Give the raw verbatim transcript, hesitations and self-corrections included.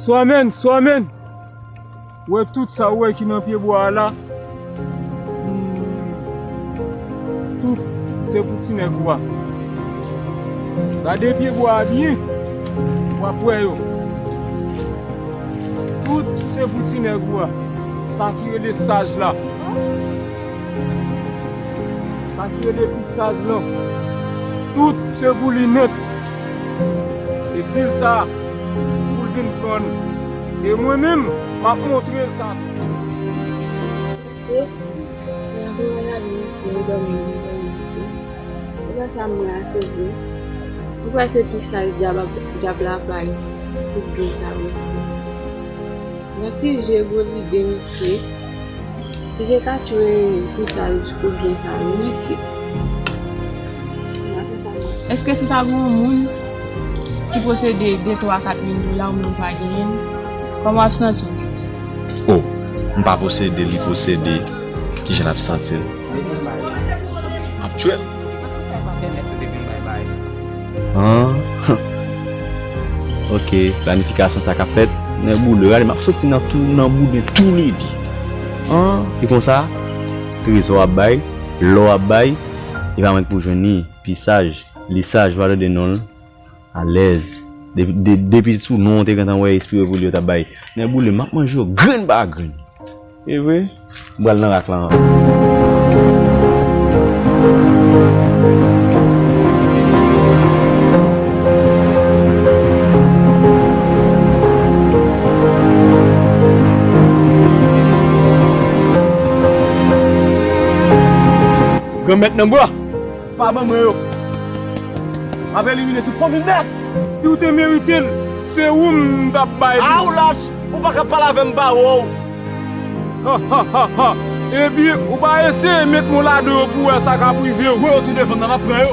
Swamen, swamen. Ou wè tout sa ou wè ki nan pye bwa a la? Hmm. Tout se pou ti nèg ou a. Gade pye bwa a byen, w ap wè yo. Tout se pou ti nèg ou a. Sa ki rele saj la. Sa ki rele pi saj lan. Tout se pou li nèt. E di l sa pou l vin pran nou. E mwen menm, m ap montre l sa tou. Mesye, lè m te wè gade mesye, yo dòmi, yo dòmi mesye. Se pa sa mwen a, se vre. Mwen kwè se pi saj dyab ap, dyab la bay pou byen sa mesye. Yon ti je gwo lide mesye. Ti je ka tchwe pou sa, pou byen sa yo mesye. Èske si ta gen yon moun ki posede de, twa, kat mil dola, ou menm pa genyen l, kòman w ap santi w? O, m pa posede, li posede, kijan l ap santi l? Ap tchwe l. An. Ok, planifikasyon sa k ap fèt. Nèboule, gade, m ap soti nan tou, nan bouden tou ledi. An, e konsa, trezò ap bay, lò ap bay, e pa mwen k pou jwenn li, pi saj, li saj, w a tande non l, alèz. De, de, depi sou non, w te gentan wè espire pou li yo t ap bay. Nèboule, m ap manje yo grenn pa grenn. E vre? M pral nan rak la ankò. Granmèt nan bwa! Pa ban mwen yo. M ap elimine tout fanmi nèt. Si w te merite l, se ou m t ap bay li. A, ou lach, ou pa ka pale avè m, m pa wè w. Ha, ha, ha, ha. Ebyen, ou pa eseye met men w ladan yo pou w wè sa k ap rive w. Mwen yo tou devan m nan, m ap pran yo.